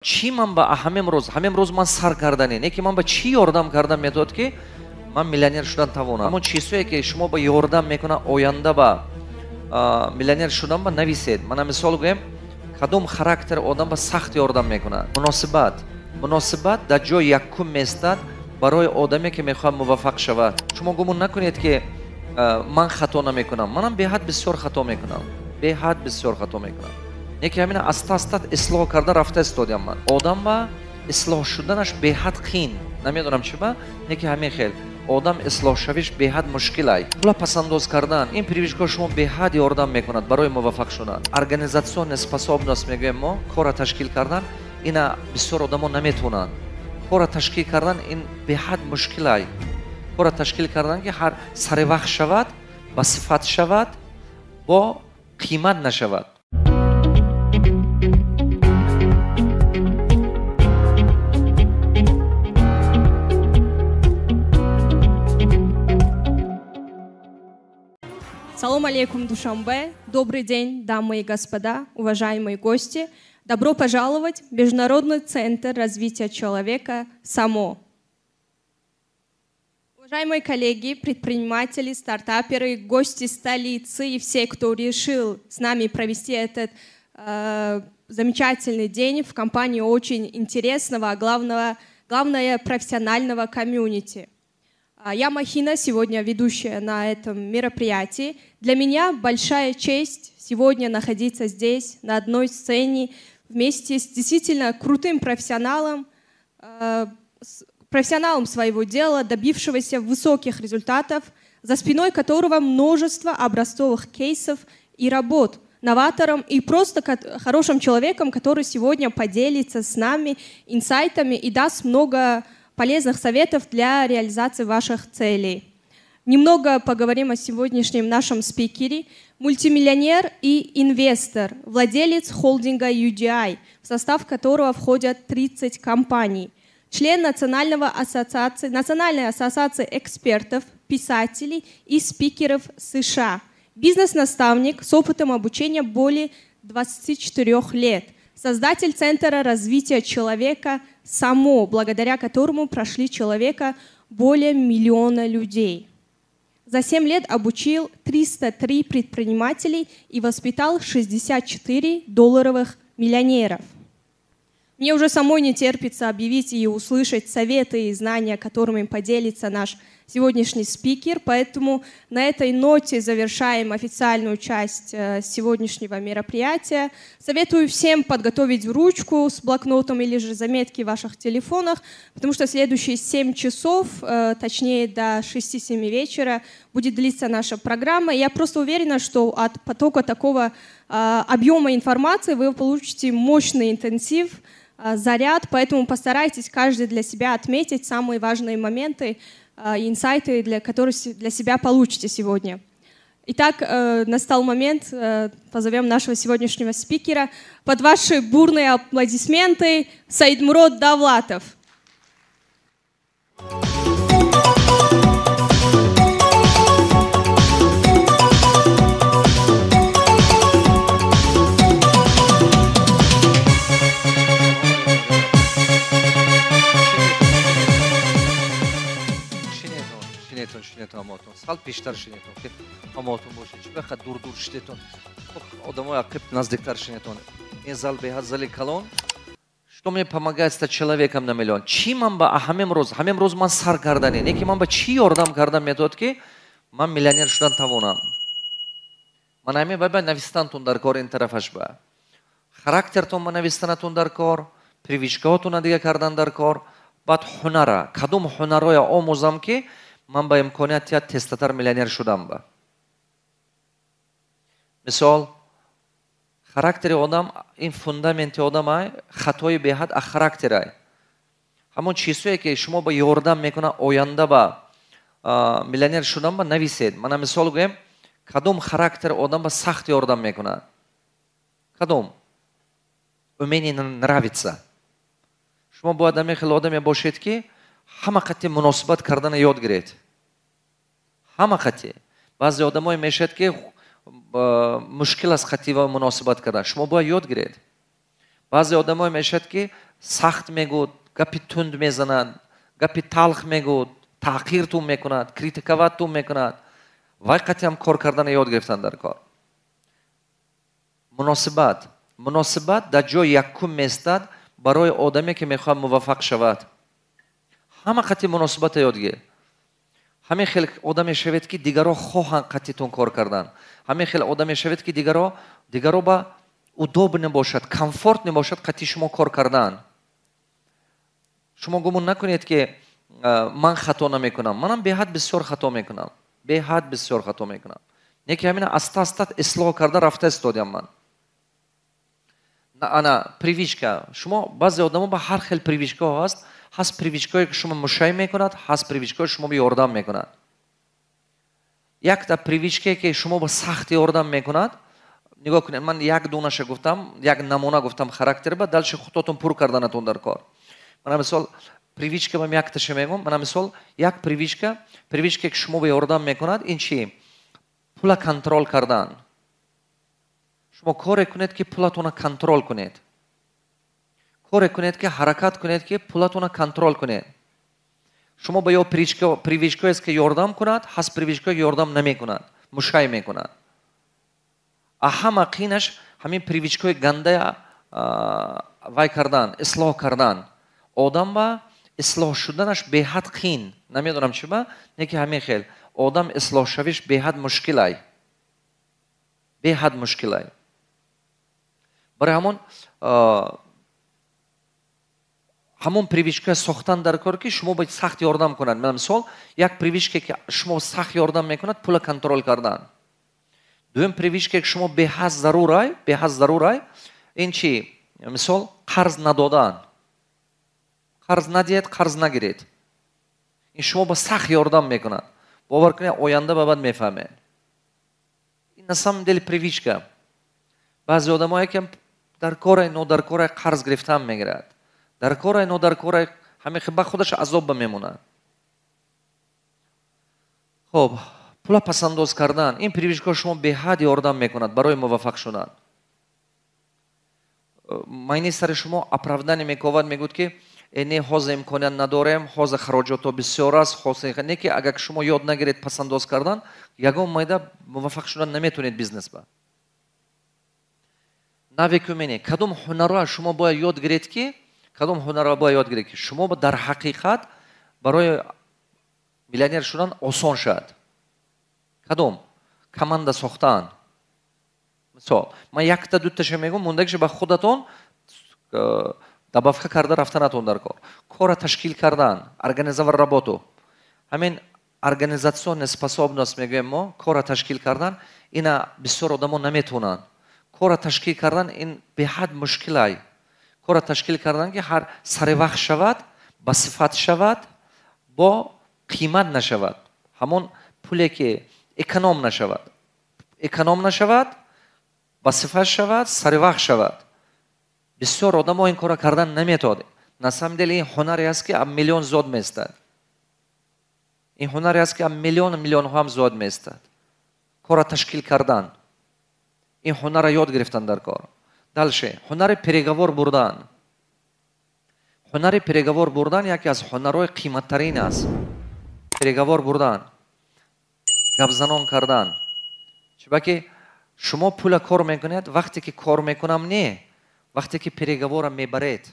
Чӣ ман ба ҳамин рӯз ман сар кардане, не ки ман ба чӣ ёрдам кардам метавад ки ман миллионер шудан тавонам. Ҳамон чизое ки шумо ба ёрдам мекунад оянда ба миллионер шудан ба нависед. Мана мисол гӯем, кадом характер одам ба сахт ёрдам мекунад? Муносибат. Муносибат дар ҷои якум местад барои одаме ки мехоҳад муваффақ шавад. Шумо гумон накунед ки ман хато намекунам. Манам беҳад бисёр хато мекунам. Беҳад бисёр хато мекунам. Не ки ҳамина аста аста ислоҳ карда рафта истодиам ман. Одам ба ислоҳ шуданаш беҳад қин. Намедонам чӣ ба, не ки ҳамин хел. Одам ислоҳ шавиш беҳад мушкилай. Пула пасандоз кардан, ин привычка шумо беҳад ёрдам мекунад барои муваффақ шудан. Организационная способность мегӯем мо, кора ташкил кардан, ина бисёр одамо наметавонанд. Кора ташкил кардан ин беҳад мушкилай. Кора ташкил кардан ки ҳар сари вақт шавад, ба сифат шавад, бо қимат нашавад. Салом алейкум, Душанбе. Добрый день, дамы и господа, уважаемые гости. Добро пожаловать в Международный центр развития человека «Само». Уважаемые коллеги, предприниматели, стартаперы, гости столицы и все, кто решил с нами провести этот замечательный день в компании очень интересного, а главное профессионального комьюнити. Я Махина, сегодня ведущая на этом мероприятии. Для меня большая честь сегодня находиться здесь, на одной сцене, вместе с действительно крутым профессионалом, профессионалом своего дела, добившегося высоких результатов, за спиной которого множество образцовых кейсов и работ, новатором и просто хорошим человеком, который сегодня поделится с нами инсайтами и даст много полезных советов для реализации ваших целей. Немного поговорим о сегодняшнем нашем спикере. Мультимиллионер и инвестор, владелец холдинга UDI, в состав которого входят 30 компаний, член Национальной ассоциации экспертов, писателей и спикеров США, бизнес-наставник с опытом обучения более 24 лет, создатель Центра развития человека «Само», благодаря которому прошли человека более миллиона людей. За 7 лет обучил 303 предпринимателей и воспитал 64 долларовых миллионеров. Мне уже самой не терпится объявить и услышать советы и знания, которыми поделится наш сегодняшний спикер, поэтому на этой ноте завершаем официальную часть сегодняшнего мероприятия. Советую всем подготовить ручку с блокнотом или же заметки в ваших телефонах, потому что следующие 7 часов, точнее до 6-7 вечера, будет длиться наша программа. Я просто уверена, что от потока такого объема информации вы получите мощный интенсив, заряд, поэтому постарайтесь каждый для себя отметить самые важные моменты и инсайты, которые для себя получите сегодня. Итак, настал момент, позовем нашего сегодняшнего спикера. Под ваши бурные аплодисменты Саидмурод Давлатов. Сал пештар шинетон, ки ҳамотон бошед, чӣ баха дур-дур шидетон, одамои ақиб наздиктар шинетон. Ин зал беҳад зали калон. Что мне помогает стать человеком на миллион? Чӣ ман ба ҳамин рӯз ман сар кардане, не ки ман ба чӣ ёрдам кардам метавад ки ман миллионер шудан тавонам. Ман ҳамин ба навистантон дар кор, ин тарафаш ба характертон ба навистанатон дар кор, привычкаҳотона дига кардан дар кор, баъд ҳунара, кадом ҳунарҳоя омӯзам ки ман ба имконият тият тезтар миллионер шудам ба. Мисол, характери одам, ин фундаменти одам, хатои беҳад а характерай. Ҳамон чизое ки шумо ба ёрдам мекунад оянда ба миллионер шудан ба нависед. Мана мисол гӯем, кадом характер одам ба сахт ёрдам мекунад? Кадом? Умение нравится. Шумо бояд ҳамин хел одаме бошед ки ҳама қатъи муносибат кардана ёд гиред. Ҳама қатъи. Баъзе одамое мешавад ки мушкил аст қатъи муносибат кардан. Шумо бояд ёд гиред. Баъзе одамое мешавад ки Сахт мегӯд, гапи тунд мезанад, гапи талх мегӯд, таҳқиртун мекунад, критиковать тун мекунад, вай қатъиам кор кардана ёд гирифтан дар кор. Муносибат дар ҷои якум местад барои одаме, ки мехоҳад муваффақ шавад. Ҳама қатъи муносибата ёд гир. Ҳамин хел одаме шавед, ки дигарро хоҳанд қатъитон кор кардан. Ҳамин хел одаме шавед, ки дигарро ба удобно бошад, комфортно бошад қатъи шумо кор кардан. Шумо гумон накунед, ки ман хато намекунам. Манам беҳад бисёр хато мекунам, беҳад бисёр хато мекунам. Не ки ҳамина аста аста ислоҳ карда рафта истодиам ман. Ана привычка. Шумо, баъзе одамо ба ҳар хел привычка ҳо ҳаст. Ҳаст привычка ое, ки шумо мушай мекунад, ҳаст привычка ое, шумо ёрдам мекунад. Якта привычка е, ки шумо ба сахт ёрдам мекунад, нигоҳ кунед, ман як дунаша гуфтам, як намуна гуфтам характер ба, дальше худотон пур карданатон дар кор. Мана, мисол, привычка ман якташа мегӯм. Мана, мисол, як привычка, привычка е, ки шумо ба ёрдам мекунад, ин чи? Пула контроль кардан. Шумо коре кунед, ки пулатонро контроль кунед. Коре кунед, ки ҳаракат кунед, ки пулатонро контроль кунед. Шумо ба ё привычка ест, ки ёрдам кунад, ҳаст привычка е, ки ёрдам намекунад, мушай мекунад. А ҳама қиинаш ҳамин привычка и гандая вай кардан, ислоҳ кардан. Одам ба ислоҳ шуданаш беҳад қиин. Намедонам чи ба, не ки ҳамин хел одам ислоҳ шавиш беҳад мушкилай, беҳад мушкилай. Барои ҳамон привычка сохтан дар кор, ки шумо бояд сахт ёрдам кунад. Мисол, як привычка, ки шумо сахт ёрдам мекунад, пула контроль кардан. Дуюм привычка, ки шумо беҳад зарурай, беҳад зарурай, ин чи? Мисол, қарз надодан. Қарз надиҳед, қарз нагиред. Ин шумо ба сахт ёрдам мекунад. Бовар кунед, оянда ба баъд мефаҳмед. Ин на самом деле привычка. Баъзе одамое, ки дар корай нодаркорай қарз гирифтан мегирад, дар корай нодаркорай, ҳамин ба худаш азоб ба мемонад. Хоб, пула пасандоз кардан. Ин привычка шумо беҳад ёрдам мекунад барои муваффақ шудан. Майни сари шумо оправдание мековад, мегӯд, ки не, ҳозир имконият надорем, ҳозир хароҷотҳо бисёр аст. Не ки агар шумо ёд нагиред пасандоз кардан, ягон майда муваффақ шудан наметавонед бизнес ба. Навыки, умения. Кадом ҳунарро шумо бояд ёд гиред, ки кадом ҳунарро бояд ёд гиред, ки шумо дар ҳақиқат барои миллионер шудан осон шавад? Кадом? Команда сохтан. Мисол, ман якта дуташа мегӯм, мондагиша ба худатон добавка карда рафтанатон дар кор. Кора ташкил кардан, организовать работу, ҳамин организационная способность мегӯем мо. Кора ташкил кардан, ина бисёр одамо наметавонанд. Кора ташкил кардан, ин беҳад мушкилай. Кора ташкил кардан, ки ҳар сари вақт шавад, ба сифат шавад, бо қимат нашавад, ҳамон пуле ки эконом нашавад, эконом нашавад, ба сифат шавад, сари вақт шавад. Бисёр одамо ин кора кардан наметавонад. На самом деле ин ҳунаре аст, ки миллион зиёд меистад. Ин ҳунаре аст, ки миллион миллионҳо ҳам зиёд меистад. Кора ташкил кардан, ин ҳунарро ёд гирифтан дар кор. Дальше, ҳунари переговор бурдан. Ҳунари переговор бурдан яке аз ҳунарҳои қиматтарин аст. Переговор бурдан, гапзанон кардан. Чунки шумо пула кор мекунед, вақте ки кор мекунам, не, вақте ки переговор а мебаред.